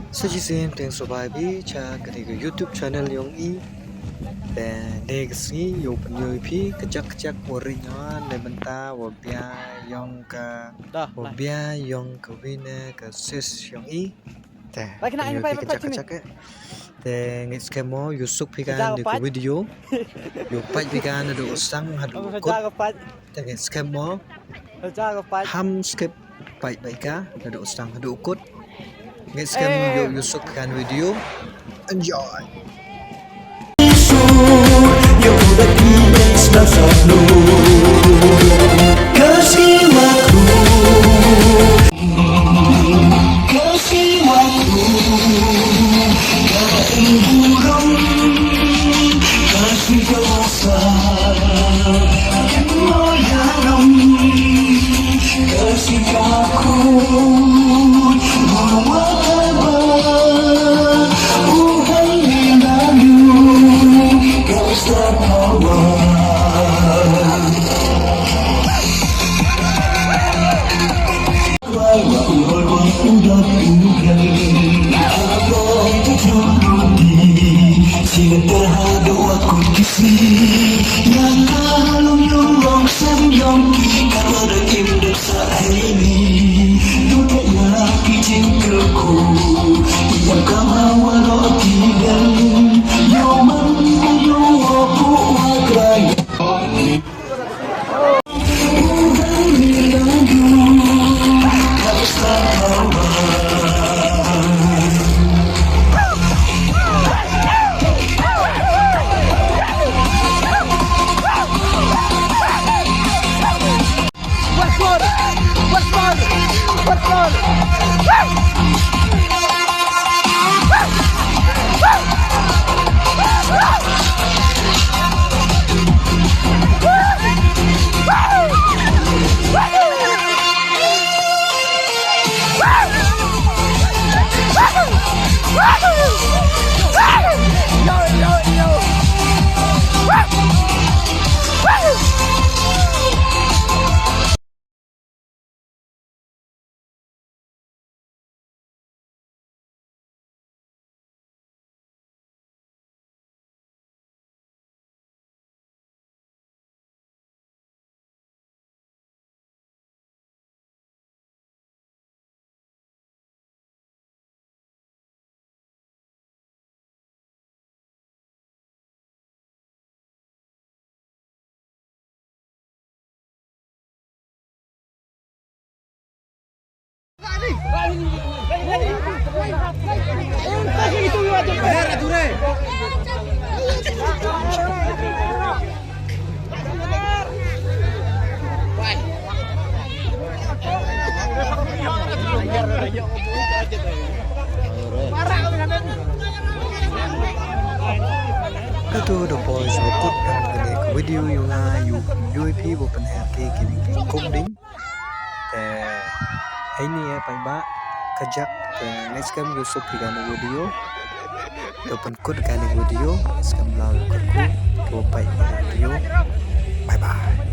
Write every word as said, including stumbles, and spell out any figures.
Sa shisien pdiang sngewbha ïa phi sha kane ka YouTube channel yong i. Te ne ka sngi ïoh pynïoh ïa phi ka jak ka jak wa ring na ne bynta wa bia yong ka wa bia yong ka wine ka sis yong i. Te pynïoh ïa phi ka jak ka jak eh. Te ngeit skhem mo ïoh suk phi ka ne ka video. Ïoh pait phi ka na do sang haduh kut. Te ngeit skhem mo. Ham skip pait bad ka haduh sdang haduh kut. Ngeit skhem ïoh ïoh suk kan video. Enjoy. Kato da poi shuwa kut kane ka video yong nga, ïoh pynïoh ïa phi, bad pynher ki kine ki kum ding. Te heini eh paidbah ka jak, te ngeit skhem ïoh suk phi kane video. To pynkut kane video, skhem la u kyrkhu to peit kane video. Bye bye.